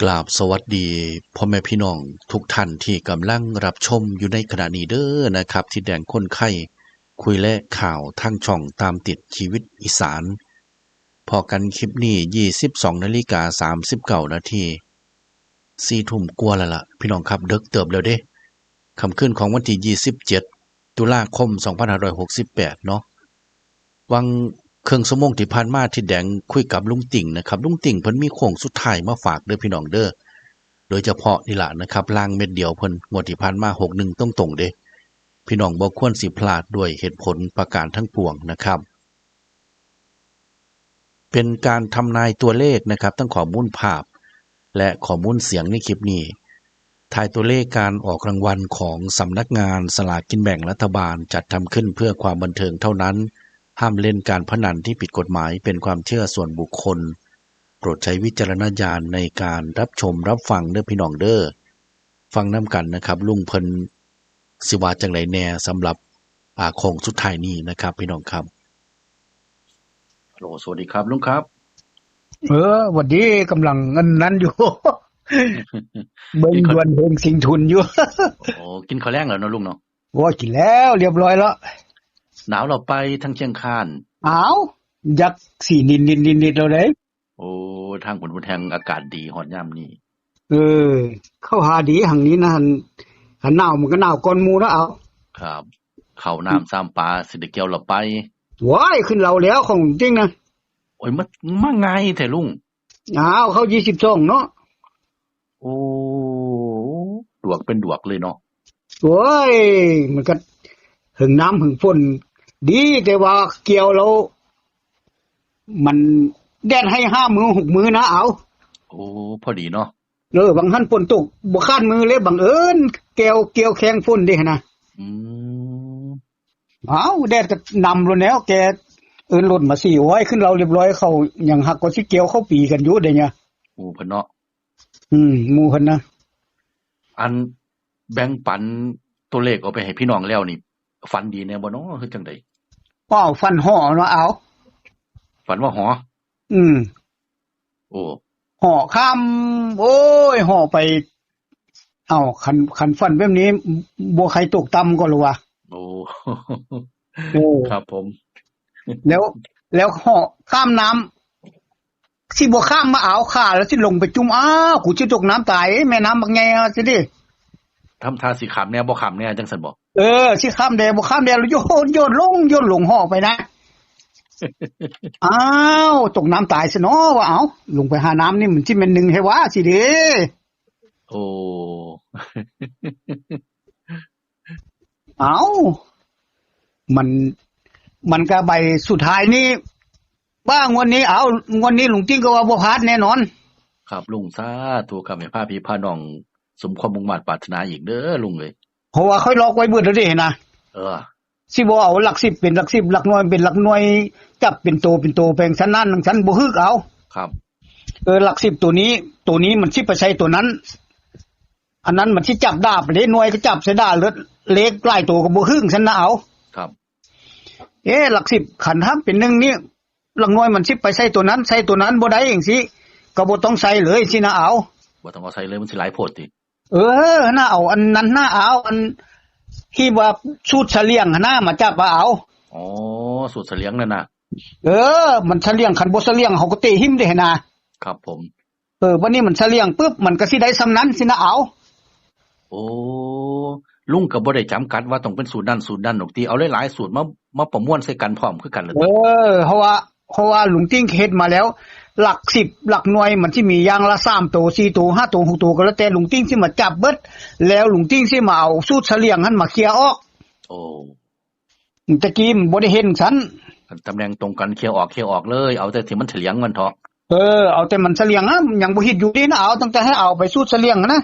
ກາບສະຫວັດດີພໍ່ແມ່ພີ່ນ້ອງທຸກທ່ານທີ່ກຳລັງຮັບຊົມຢູ່ໃນຂະນະນີ້ເດີນະຄັບ ທິດແດນຄົນໄຄ ຄຸຍແລະຂ່າວທາງຊ່ອງຕາມຕິດຊີວິດອີສານ. ພໍ້ກັນຄລິບນີ້ ຊາວສອງນາລິກາສາມສິບເກົ້ານາທີ ສີ່ທຸ່ມກວ່າແລ້ວລະພີ່ນ້ອງຄັບ ເດິກເຕີບແລ້ວເດ້. ຄ່ຳຄືນຂອງວັນທີຊາວເຈັດ ຕຸລາຄົມ ສອງພັນຫ້າຮ້ອຍຫົກສິບແປດເນາະ. ຫວ່າງເຄິ່ງຊົ່ວໂມງທີ່ຜ່ານມາ ທິດແດນຄຸຍກັບລຸງຕິ່ງນະຄັບ ລຸງຕິ່ງເພິ່ນມີໂຄ້ງສຸດທ້າຍມາຝາກເດີພີ່ນ້ອງເດີ ໂດຍສະເພາະນີ້ລະນະຄັບ ລາງເມັດດຽວເພິ່ນ ງວດທີ່ຜ່ານມາ ຫົກໜຶ່ງ ຕົງໆເດ້. ພີ່ນ້ອງບໍ່ຄວນຊິພລາດດ້ວຍເຫດຜົນປະການທັງປວງນະຄັບ. ເປັນການທຳນາຍຕົວເລກນະຄັບ ທັງຂໍ້ມູນພາບ ແລະ ຂໍ້ມູນສຽງໃນຄລິບນີ້. ທາຍຕົວເລກການອອກລາງວັນຂອງສຳນັກງານສະຫຼາກກິນແບ່ງລັດຖະບານ ຈັດທຳຂຶ້ນເພື່ອຄວາມບັນເທີງເທົ່ານັ້ນ, ຫ້າມຫຼິ້ນການພະນັນທີ່ຜິດກົດໝາຍ ເປັນຄວາມເຊື່ອສ່ວນບຸກຄົນ. ໂປດໃຊ້ວິຈາລະນະຍານໃນການຮັບຊົມຮັບຟັງເດີພີ່ນ້ອງເດີ. ຟັງນຳກັນນະຄັບ ລຸງເພິ່ນຊິວ່າຈັ່ງໃດແດ່ສຳລັບ ອາ ໂຄ້ງສຸດທ້າຍນີ້ນະຄັບ ພີ່ນ້ອງຄັບ. ໂອ ສະຫວັດດີຄັບລຸງຄັບ. ເອີ ຫວັດດີ ກຳລັງອັນນັ້ນຢູ່ ເບິ່ງດວນເຮງສິງທຸນຢູ່. ໂອ ກິນເຂົ້າແລງແລ້ວເນາະລຸງເນາະ? ໂອ້ຍ ກິນແລ້ວ ລຽບຮ້ອຍແລ້ວ. ໜາວແລ້ວໄປທາງຊຽງຄານ? ອ້າວ ຢາກຊິນິດໆໆໆແລ້ວເດ້. ໂອ້ ທາງພຸ້ນແຮ່ງອາກາດດີຮອດຍາມນີ້. ເອີ ເຂົ້າຫາດີຫັ້ນນີ້ນະ ຄັນໜາວມັນກໍໜາວກ່ອນໝູ່ເນາະ. ເອົາ ຄັບ ເຂົ້ານ້ຳສາມປາ ຊິໄດ້ກ່ຽວແລ້ວໄປ. ໂອ້ຍ ຂຶ້ນເລົ່າແລ້ວຂອງຈິງນະ. ໂອ້ຍ ມາ ມາງ່າຍແທ້ລຸງ. ອ້າວ ເຂົ້າຊາວສອງເນາະ. ໂອ້ ດວກເປັນດວກເລີຍເນາະ. ໂອ້ຍ ມັນກໍເຖິງນ້ຳເຖິງຝົນດີ ແຕ່ວ່າກ່ຽວແລ້ວ ມັນແດດໃຫ້ຫ້າມື້ຫົກມື້ນະ. ເອົາ ໂອ້ ພໍດີເນາະ. ເອີ ບາງຫັ້ນຝົນຕົກບໍ່ຄາດມື້ເລີຍ ບັງເອີນແກ່ວ ກ່ຽວແຂ່ງຝົນເດ້ຫັ້ນນະ. ອືມ ເອົາ ແດດກໍນຳໂລດແລ້ວ ແກເອີ້ນລົດມາສີ່. ໂອ້ຍ ຂຶ້ນເລົ່າລຽບຮ້ອຍ ເຂົາຍັງຫາກໍຊິກ່ຽວເຂົ້າປີກັນຢູ່ເດ້ຍ. ໝູ່ເພິ່ນເນາະ. ອືມ ໝູ່ເພິ່ນນະ. ອັນ ແບ່ງປັນຕົວເລກອອກໄປໃຫ້ພີ່ນ້ອງແລ້ວນີ້ ຝັນດີແດ່ບໍ່ເນາະ ຄືຈັ່ງໃດ? ເວົ້າຝັນເຫາະເນາະ. ເອົາ ຝັນວ່າເຫາະ. ອືມ ໂອ້ ເຫາະຂ້າມ ໂອ້ຍ ເຫາະໄປ. ເອົ້າ ຄັນ ຄັນຝັນແບບນີ້ ບໍ່ໃຄ່ຕົກຕ່ຳກໍລະວ່າ. ໂອ້ ໂອ້ ຄັບຜົມ. ແລ້ວ ແລ້ວເຫາະຂ້າມນ້ຳ ຊິບໍ່ຂ້າມມາ ເອົາ ຂາແລ້ວຊິລົງໄປຈຸ່ມ ອ້າວ ກູຊິຕົກນ້ຳຕາຍ ແມ່ນ້ຳບັກໃຫຍ່ຊິເດ້. ທຳທ່າຊິຂ້າມແດ່ບໍ່ຂ້າມແດ່ ຈັ່ງຊັ້ນບໍ່? ເອີ ຊິຂ້າມແດ່ບໍ່ຂ້າມແດ່ ໂຍນ ໂຍນລົງ ໂຍນລົງເຫາະໄປນະ. ອ້າວ ຕົກນ້ຳຕາຍຊະເນາະວ່າ. ເອົ້າ ລົງໄປຫານ້ຳນີ້ມັນຊິແມ່ນໜຶ່ງແທ້ຫວາຊິເດ້. ໂອ້ ເອົ້າ ມັນ ມັນກະໃບສຸດທ້າຍນີ້ ບ້າງວດນີ້. ເອົ້າ ງວດນີ້ລຸງຕິ່ງກໍວ່າບໍ່ພາດແນ່ນອນ. ຄັບລຸງ ສາທຸຄັບ ໃຫ້ພາພີ່ພານ້ອງ ສົມຄວາມມຸ່ງມາດປາດຖະໜາອີກເດີລຸງເອີຍ. ເພາະວ່າຂ້ອຍລັອກໄວ້ເບິດແລ້ວເດ້ນະ. ເອີ ຊິບໍ່ເອົາຫຼັກສິບເປັນຫຼັກສິບ ຫຼັກໜ່ວຍເປັນຫຼັກໜ່ວຍ ຈັບເປັນໂຕເປັນໂຕ ແປງຊັ້ນນັ້ນຈັ່ງຊັ້ນ ບໍ່ຖືກເອົາ. ຄັບ ເອີ ຫຼັກສິບໂຕນີ້ ໂຕນີ້ມັນຊິໄປໃສ່ໂຕນັ້ນ ອັນນັ້ນມັນຊິຈັບດາໄປເດ້ ໜ່ວຍກໍຈັບໃສ່ດາ ເລີດເລກຫຼາຍໂຕກໍບໍ່ຖືກຊັ້ນນະ. ເອົາ ຄັບ ເອ ຫຼັກສິບ ຄັນຖ້າເປັນໜຶ່ງນີ້ ຫຼັກໜ່ວຍມັນຊິໄປໃສ່ໂຕນັ້ນ ໃສ່ໂຕນັ້ນບໍ່ໄດ້ຈັ່ງຊີ້ ກໍບໍ່ຕ້ອງໃສ່ເລີຍຊີ້ນະ. ເອົາ ບໍ່ຕ້ອງເອົາໃສ່ເລີຍ ມັນຊິຫຼາຍໂພດຕິ. ເອີ ນະ ເອົາອັນນັ້ນນະ ເອົາອັນທີ່ວ່າສູດສະຫຼຽງຫັ້ນນະ ມາຈັບວ່າເອົາ. ອໍ ສູດສະຫຼຽງນັ້ນນະ. ເອີ ມັນສະຫຼຽງ ຄັນບໍ່ສະຫຼຽງເຮົາກໍເຕະຖິ້ມເດ້ຫັ້ນນະ. ຄັບຜົມ. ເອີ ບັດນີ້ມັນສະຫຼຽງປຶບ ມັນກໍຊິໄດ້ສ່ຳນັ້ນຊີ້ນະ. ເອົາ ໂອ້ ລຸງກໍບໍ່ໄດ້ຈຳກັດວ່າຕ້ອງເປັນສູດນັ້ນສູດນັ້ນດອກຕິ ເອົາຫຼາຍໆສູດມາ ມາປະມວນໃສ່ກັນພ້ອມຄືກັນລະ. ເອີ ເພາະວ່າ ເພາະວ່າລຸງຕິ່ງເຮັດມາແລ້ວ ຫຼັກສິບ ຫຼັກໜ່ວຍ ມັນຊິມີຢ່າງລະສາມໂຕ ສີ່ໂຕ ຫ້າໂຕ ຫົກໂຕ ກໍແລ້ວແຕ່ ລຸງຕິ່ງຊິມາຈັບເບິດ ແລ້ວລຸງຕິ່ງຊິມາເອົາສູດສະຫຼຽງຫັ້ນມາເຄຍອອກ. ໂອ້ ແຕ່ກີ້ມັນບໍ່ໄດ້ເຮັດຊັ້ນ ຕຳແໜ່ງຕົງກັນ ເຄຍອອກ ເຄຍອອກເລີຍ ເອົາແຕ່ທີ່ມັນສະຫຼຽງມັນເຖາະ. ເອີ ເອົາແຕ່ມັນສະຫຼຽງນະ ຍັງບໍ່ເຮັດຢູ່ເດ້ນະ. ເອົາຕັ້ງແຕ່ໃຫ້ເອົາໄປສູດສະຫຼຽງນະ.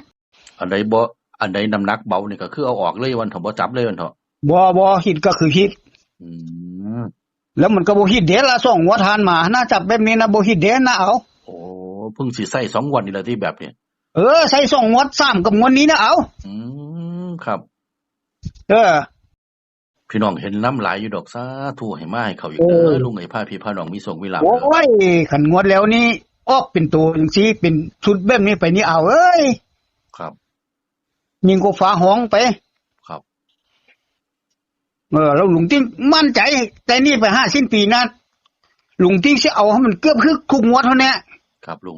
ອັນໃດບໍ່ ອັນໃດນ້ຳໜັກເບົານີ້ກໍຄືເອົາອອກເລີຍວ່າເຖາະ ບໍ່ຈັບເລີຍວ່າເຖາະ. ບໍ່ ບໍ່ ຜິດກໍຄືຜິດ. ອືມ ແລ້ວມັນກໍບໍ່ຜິດເດ້ລະ ສອງງວດຜ່ານມານະ ຈັບແບບນີ້ນະ ບໍ່ຜິດເດ້ນະ. ເອົາ ໂອ້ ເພິ່ງຊິໃຊ້ສອງງວດນີ້ລະຕິແບບນີ້. ເອີ ໃຊ້ສອງງວດ ສາມ ກັບງວດນີ້ນະ. ເອົາ ອືມ ຄັບ ເອີ ພີ່ນ້ອງເຫັນນຳຫຼາຍຢູ່ດອກ ສາທຸ ໃຫ້ມາໃຫ້ເຂົ້າອີກເດີ ເອີ ລຸງເອີຍ ພາພີ່ພານ້ອງມີໂຊກມີລາບ. ໂອ້ຍ ຄັນງວດແລ້ວນີ້ ອອກເປັນໂຕຈັ່ງຊີ້ ເປັນຊຸດແບບນີ້ໄປນີ້ ອາວເອີຍ ຄັບ ຍິ່ງກວ່າຟ້າຮ້ອງໄປ ຄັບ ເອີ ແລ້ວລຸງຕິ້ງໝັ້ນໃຈ ແຕ່ນີ້ໄປຫາສິ້ນປີນະ ລຸງຕິ້ງຊິເອົາໃຫ້ມັນເກືອບຄືທຸກງວດຫັ້ນແຫຼະ ຄັບລຸງ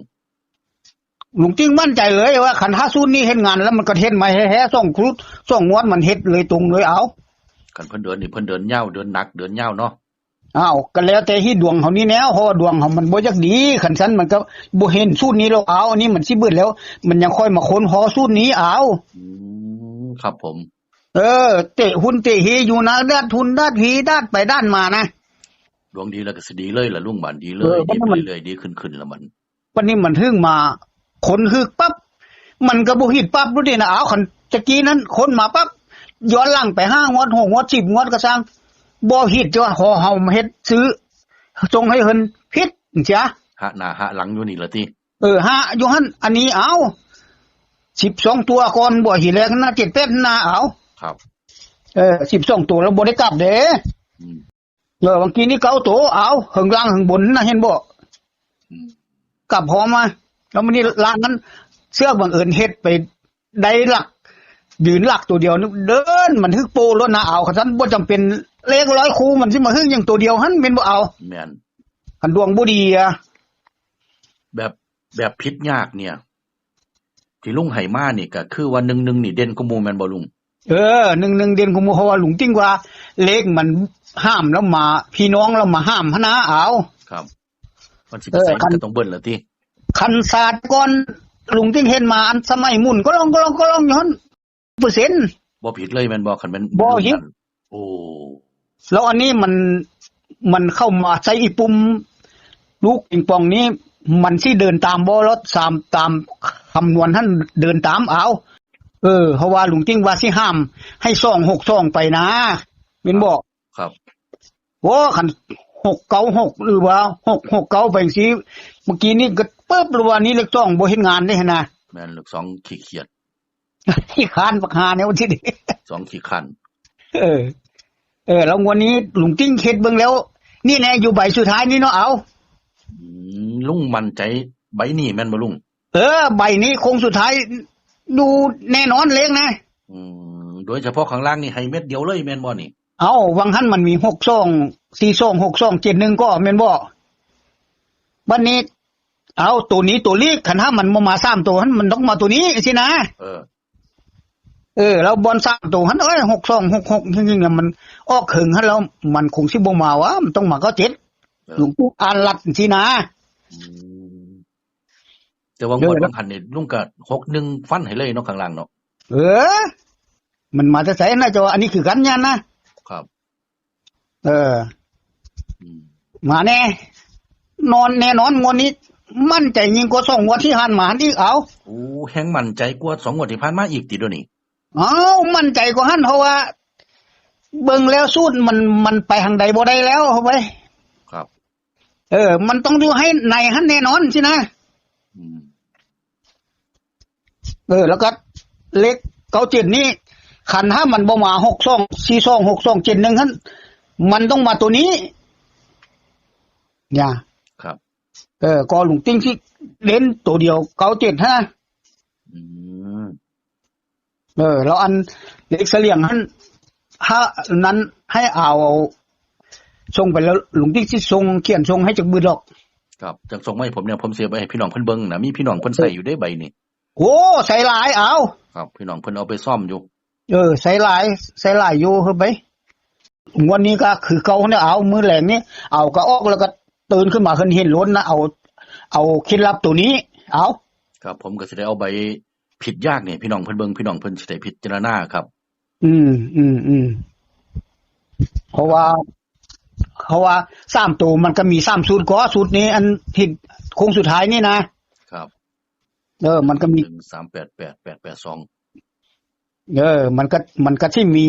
ລຸງຕິ້ງໝັ້ນໃຈເລີຍວ່າ ຄັນຖ້າສູດນີ້ເຮັດງານແລ້ວ ມັນກໍເຮັດໃໝ່ແທ້ໆ ສອງຊຸດ ສອງງວດ ມັນເຮັດເລີຍຕົງເລີຍ ເອົາ ຄັນເພິ່ນເດີນນີ້ ເພິ່ນເດີນຍາວ ເດີນໜັກ ເດີນຍາວເນາະ ເອົ້າ ກໍແລ້ວແຕ່ຮີດດວງເຮົານີ້ແລ້ວ ເພາະວ່າດວງເຮົາມັນບໍ່ຢາກດີ ຄັນຊັ້ນມັນກໍບໍ່ເຫັນສູດນີ້ແລ້ວ ເອົາ ອັນນີ້ມັນຊິເບິດແລ້ວ ມັນຍັງຄ່ອຍມາຄົ້ນຮອບສູດນີ້ ເອົາ ອືມ ຄັບຜົມ ເອີ ເຕະຫຸ່ນເຕະເຮຢູ່ນະ ດາດຫຸ່ນດາດເຮ ດາດໄປດາດມານະ ດວງດີແລ້ວກໍຊິດີເລີຍລະລຸງ ບາດດີເລີຍ ເອີ ດີໄປເລື້ອຍໆ ດີຂຶ້ນໆ ລະມັນ ບັດນີ້ມັນເຖິງມາ ຄົນຮຶກປັບ ມັນກໍບໍ່ຜິດປັບໂລດເດນະ ເອົາ ຄັນຕະກີ້ນັ້ນຄົນມາປັບ ຍ້ອນຫຼັງໄປຫ້າງວດ ຫົກງວດ ສິບງວດກໍຊ່າງ ບໍ່ຜິດ ຈະວ່າເຮົາເຮັດຊື້ ສົ່ງໃຫ້ເພິ່ນຜິດຈັ່ງຊີ້ ຫະໜ້າຫະຫຼັງຢູ່ນີ້ລະຕິ ເອີ ຫະຢູ່ຫັ້ນ ອັນນີ້ ເອົາ ສິບສອງຕົວກ່ອນບໍ່ ທີແລກນະ ເຈັດແປດນະ ເອົາ ຄັບ ເອີ ສິບສອງຕົວແລ້ວບໍ່ໄດ້ກັບເດ້ ອືມ ເອີ ບາງທີນີ້ເກົ້າໂຕ ເອົາ ເທິງລ່າງເທິງບົນນະ ເຫັນບໍ່ ອືມ ກັບພ້ອມມາ ແລ້ວມື້ນີ້ລ້ານນັ້ນ ເຊືອກບັງເອີນເຮັດໄປໄດ້ຫຼັກ ຢືນຫຼັກໂຕດຽວ ເດີນມັນຮຶກໂປ້ໂລດນະ ເອົາ ຄັນຊັ້ນບໍ່ຈຳເປັນເລກຮ້ອຍຄູ່ ມັນຊິມາຮຶກຫຍັງໂຕດຽວຫັ້ນ ແມ່ນບໍ່ ເອົາ ແມ່ນ ຄັນດວງບໍ່ດີອະ ແບບ ແບບຜິດຍາກເນີ້ຍ ທີ່ລຸງໃຫ້ມານີ້ກໍຄືວ່າ ໜຶ່ງໜຶ່ງນີ້ເດັ່ນກວ່າໝູ່ແມ່ນບໍ່ລຸງ? ເອີ ໜຶ່ງໜຶ່ງເດັ່ນກວ່າໝູ່ ເພາະວ່າລຸງຕິ້ງວ່າເລກມັນຫ້າມແລ້ວມາ ພີ່ນ້ອງແລ້ວມາຫ້າມຫັ້ນນາ ເອົາ ຄັບ ມັນຊິໄປໃສ ເອີ ມັນກໍຕ້ອງເບິ່ນລະຕິ ຄັນສາດກ່ອນ ລຸງຕິ້ງເຫັນມາ ອັນສະໄໝໝູນກໍລອງ ກໍລອງ ກໍລອງຢູ່ຫັ້ນ ເປີເຊັນ ບໍ່ຜິດເລີຍແມ່ນບໍ່? ຄັນແມ່ນ ບໍ່ຜິດ ໂອ້ ແລ້ວອັນນີ້ມັນ ມັນເຂົ້າມາໃສ່ອີ່ປຸ່ມລູກປິງປອງນີ້ ມັນຊິເດີນຕາມບໍ່? ແລ້ວຕາມ ຕາມຄຳນວນຫັ້ນເດີນຕາມ ເອົາ ເອີ ເພາະວ່າລຸງຕິ້ງວ່າຊິຫ້າມໃຫ້ສອງຫົກສອງໄປນາ ແມ່ນບໍ່? ຄັບ ໂອ້ ຄັນຫົກເກົ້າຫົກ ຫຼືວ່າຫົກຫົກເກົ້າໄປຈັ່ງຊີ້ ເມື່ອກີ້ນີ້ກໍປຶບ ຫຼືວ່ານີ້ເລກສອງບໍ່ເຮັດງານເດ້ຫັ້ນນະ ແມ່ນ ເລກສອງຂີ້ຂຽດ ຂີ້ຄ້ານບັກຫ່າແນວນີ້ ສອງຂີ້ຄ້ານ ເອີ ເອີ ແລ້ວງວດນີ້ລຸງຕິ້ງເຮັດເບິ່ງແລ້ວ ນີ້ແຫຼະຢູ່ໃບສຸດທ້າຍນີ້ເນາະ ເອົາ ອືມ ລຸງໝັ້ນໃຈໃບນີ້ແມ່ນບໍ່ລຸງ? ເອີ ໃບນີ້ໂຄ້ງສຸດທ້າຍ ຢູ່ແນ່ນອນເລກນະ ອືມ ໂດຍສະເພາະຂ້າງລ່າງນີ້ໃຫ້ເມັດດຽວເລີຍແມ່ນບໍ່ນີ້? ເອົ້າ ຫວ່າງຫັ້ນມັນມີຫົກສອງ ສີ່ສອງ ຫົກສອງ ເຈັດໜຶ່ງ ກໍແມ່ນບໍ່? ບັດນີ້ ເອົາ ໂຕນີ້ໂຕລີກ ຄັນຖ້າມັນບໍ່ມາສາມໂຕຫັ້ນ ມັນຕ້ອງມາໂຕນີ້ຊີ້ນະ ເອີ ເອີ ແລ້ວບ່ອນສາມໂຕຫັ້ນ ເອີຍ ຫົກສອງ ຫົກຫົກ ຈິງໆ ມັນອອກເຄິ່ງຫັ້ນແລ້ວ ມັນຄົງຊິບໍ່ມາຫວາ ມັນຕ້ອງມາເກົ້າເຈັດ ເອີ ລຸງປູອ່ານລັດຊີ້ນະ ອືມ ແຕ່ວ່າງວດຫວ່າງຫັ້ນນີ້ ເອີ ລຸງກໍຫົກໜຶ່ງຟັນໃຫ້ເລີຍເນາະ ຂ້າງລ່າງເນາະ ເອີ ມັນມາແຕ່ໃສນະ ເຈົ້າວ່າ ອັນນີ້ຄືກັນຍານນະ ຄັບ ເອີ ອືມ ມາແນ່ ນອນແນ່ນອນ ງວດນີ້ໝັ້ນໃຈຍິ່ງກວ່າສອງງວດທີ່ຜ່ານມາຫັ້ນອີກ ເອົາ ໂອ້ ແຮ່ງໝັ້ນໃຈກວ່າສອງງວດທີ່ຜ່ານມາອີກຕິ ດຽວນີ້ ເອົ້າ ໝັ້ນໃຈກວ່າຫັ້ນ ເພາະວ່າເບິ່ງແລ້ວສູດມັນ ມັນໄປທາງໃດບໍ່ໄດ້ແລ້ວ ເອົາໄປ ຄັບ ເອີ ມັນຕ້ອງຢູ່ໃຫ້ໃນຫັ້ນແນ່ນອນຊີ້ນະ ອືມ ເອີ ແລ້ວກໍເລກເກົ້າເຈັດນີ້ ຄັນຖ້າມັນບໍ່ມາ ຫົກສອງ ສີ່ສອງ ຫົກສອງ ເຈັດໜຶ່ງຫັ້ນ ມັນຕ້ອງມາໂຕນີ້ ນະ ຄັບ ເອີ ກໍລຸງຕິ້ງຊິເນັ້ນໂຕດຽວ ເກົ້າເຈັດຫັ້ນນະ ອືມ ເອີ ແລ້ວອັນເລກສະຫຼຽງຫັ້ນ ຖ້ານັ້ນໃຫ້ເອົາ ສົ່ງໄປແລ້ວ ລຸງຕິ້ງຊິສົ່ງ ຂຽນສົ່ງໃຫ້ຈັກບຶດດອກ ຄັບ ຈັກສົ່ງມາໃຫ້ຜົມແດ່ ຜົມຊິເອົາໄປໃຫ້ພີ່ນ້ອງເພິ່ນເບິ່ງນະ ມີພີ່ນ້ອງເພິ່ນໃຊ້ຢູ່ເດ້ໃບນີ້ ໂອ້ ໃຊ້ຫຼາຍ ເອົາ ຄັບ ພີ່ນ້ອງເພິ່ນເອົາໄປຊ້ອມຢູ່ ເອີ ໃຊ້ຫຼາຍ ໃຊ້ຫຼາຍຢູ່ ເຮີ້ຍ ໄປ ງວດນີ້ກໍຄືເກົ່າຫັ້ນແຫຼະ ເອົາ ມື້ແລງນີ້ ເອົາກໍອອກ ແລ້ວກໍຕື່ນຂຶ້ນມາ ເພິ່ນເຫັນໂລດນະ ເອົາ ເອົາເຄັດລັບໂຕນີ້ ເອົາ ຄັບ ຜົມກໍຊິໄດ້ເອົາໃບຜິດຍາກນີ້ ພີ່ນ້ອງເພິ່ນເບິ່ງ ພີ່ນ້ອງເພິ່ນຊິໄດ້ພິຈາລະນາຄັບ ອືມ ອືມ ອືມ ເພາະວ່າ ເພາະວ່າສາມໂຕມັນກໍມີສາມຊຸດ ກໍຊຸດນີ້ ອັນທີ່ໂຄ້ງສຸດທ້າຍນີ້ນະ ຄັບ ເອີ ມັນກໍມີ ໜຶ່ງສາມແປດແປດ ແປດແປດສອງ ເອີ ມັນກໍ ມັນກໍຊິມີ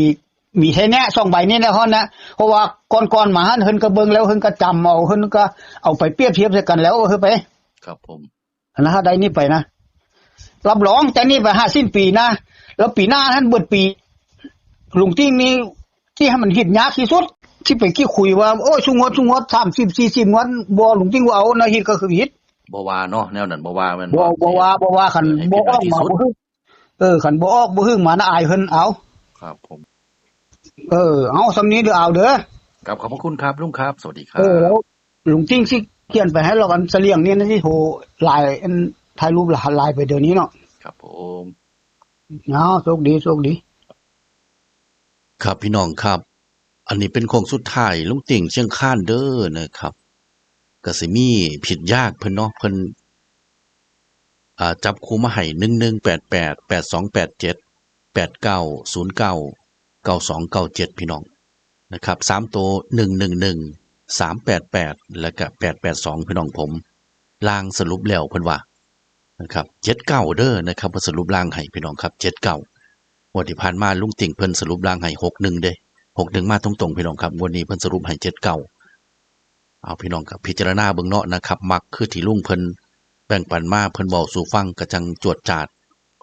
ມີແຄ່ເນີ້ຍ ສອງໃບນີ້ແຫຼະ ເພາະນະ ເພາະວ່າກ່ອນໆມາຫັ້ນ ເພິ່ນກໍເບິ່ງແລ້ວ ເພິ່ນກໍຈຳເອົາ ເພິ່ນກໍເອົາໄປປຽບທຽບໃສ່ກັນແລ້ວ ເຮີ້ຍ ໄປ ຄັບຜົມ ອັນນັ້ນ ຖ້າໄດ້ນີ້ໄປນະ ຮັບຮອງ ແຕ່ນີ້ໄປຫາສິ້ນປີນະ ແລ້ວປີໜ້າຫັ້ນເບິດປີ ລຸງຕິ້ງນີ້ ທີ່ໃຫ້ມັນເຮັດຍາກທີ່ສຸດ ທີ່ໄປຂີ້ຄຸຍວ່າ ໂອ້ຍ ຊຸງວດ ຊຸງວດ ສາມສິບ ສີ່ສິບງວດ ບໍ່ ລຸງຕິ້ງວ່າເອົານະ ເຮັດກໍຄືເຮັດ ບໍ່ວ່າເນາະ ແນວນັ້ນບໍ່ວ່າແມ່ນບໍ່? ບໍ່ ບໍ່ວ່າ ບໍ່ວ່າ ຄັນບໍ່ອອກມາບໍ່ຮຶກ ເອີ ຄັນບໍ່ອອກບໍ່ຮຶກມານະ ອາຍເພິ່ນ ເອົາ ຄັບຜົມ ເອີ ເອົາ ສ່ຳນີ້ເດີ ເອົາເດີ ຄັບ ຂອບພະຄຸນຄັບລຸງຄັບ ສະຫວັດດີຄັບ ເອີ ແລ້ວລຸງຕິ່ງຊິຂຽນໄປໃຫ້ລາວ ອັນສະຫຼຽງນີ້ນະ ຊິໂທຫຼາຍ ອັນຖ່າຍຮູບຫຼາຍໄປດຽວນີ້ເນາະ ຄັບຜົມ ເອົາ ໂຊກດີ ໂຊກດີ ຄັບ ພີ່ນ້ອງຄັບ ອັນນີ້ເປັນໂຄ້ງສຸດທ້າຍລຸງຕິ່ງຊຽງຄານເດີນະຄັບ ກະຊິມີພິດຢາກເພິ່ນເນາະ ເພິ່ນ ອ່າ ຈັບຄູ່ມາໃຫ້ ໜຶ່ງໜຶ່ງແປດແປດ ແປດສອງແປດເຈັດ ແປດເກົ້າສູນເກົ້າ ເກົ້າສອງເກົ້າເຈັດ ພີ່ນ້ອງນະຄັບ ສາມໂຕ ໜຶ່ງໜຶ່ງໜຶ່ງ ສາມແປດແປດ ແລ້ວກະ ແປດແປດສອງ ພີ່ນ້ອງຜົມ ລ່າງສະຫຼຸບແລ້ວເພິ່ນວ່າ ນະຄັບ ເຈັດເກົ້າເດີນະຄັບ ເພິ່ນສະຫຼຸບລ່າງໃຫ້ພີ່ນ້ອງຄັບ ເຈັດເກົ້າ ງວດທີ່ຜ່ານມາລຸງຕິ່ງເພິ່ນສະຫຼຸບລ່າງໃຫ້ ຫົກໜຶ່ງເດ້ ຫົກໜຶ່ງມາຕົງໆ ພີ່ນ້ອງຄັບ ງວດນີ້ເພິ່ນສະຫຼຸບໃຫ້ ເຈັດເກົ້າ ເອົາ ພີ່ນ້ອງກໍພິຈາລະນາເບິ່ງເນາະນະຄັບ ມັກຄືທີ່ລຸງເພິ່ນແບ່ງປັນມາ ເພິ່ນເວົ້າສູ່ຟັງ ກໍຈັ່ງຈວດຈາດ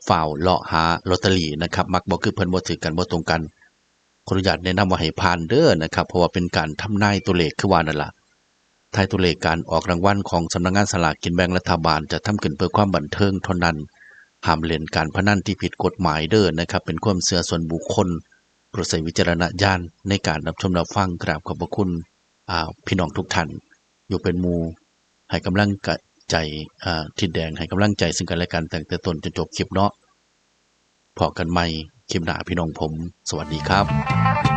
ຟ້າວເລາະຫາລອດເຕີຣີນະຄັບ ມັກບໍ່ຄືເພິ່ນ ບໍ່ຖືກກັນ ບໍ່ຕົງກັນ ຂໍອະນຸຍາດແນະນຳວ່າໃຫ້ຜ່ານເດີນະຄັບ ເພາະວ່າເປັນການທຳນາຍຕົວເລກ ຄືວ່ານັ້ນລະ ທ້າຍຕົວເລກການອອກລາງວັນຂອງສຳນັກງານສະຫຼາກກິນແບ່ງລັດຖະບານ ຈະທຳຂຶ້ນເພື່ອຄວາມບັນເທີງເທົ່ານັ້ນ ຫ້າມຫຼິ້ນການພະນັນທີ່ຜິດກົດໝາຍເດີນະຄັບ ເປັນຄວາມເຊື່ອສ່ວນບຸກຄົນ ໂປດໃຊ້ວິຈາລະນະຍານໃນການຮັບຊົມຮັບຟັງ ກາບຂອບພະຄຸນ ອ່າ ພີ່ນ້ອງທຸກທ່ານ ຢູ່ເປັນໝູ່ ໃຫ້ກຳລັງໃຈ ອ່າ ທິດແດງ ໃຫ້ກຳລັງໃຈເຊິ່ງກັນແລະກັນ ຕັ້ງແຕ່ຕົ້ນຈົນຈົບຄລິບເນາະ ພໍ້ກັນໃໝ່ຄລິບໜ້າ ພີ່ນ້ອງຜົມ ສະຫວັດດີຄັບ.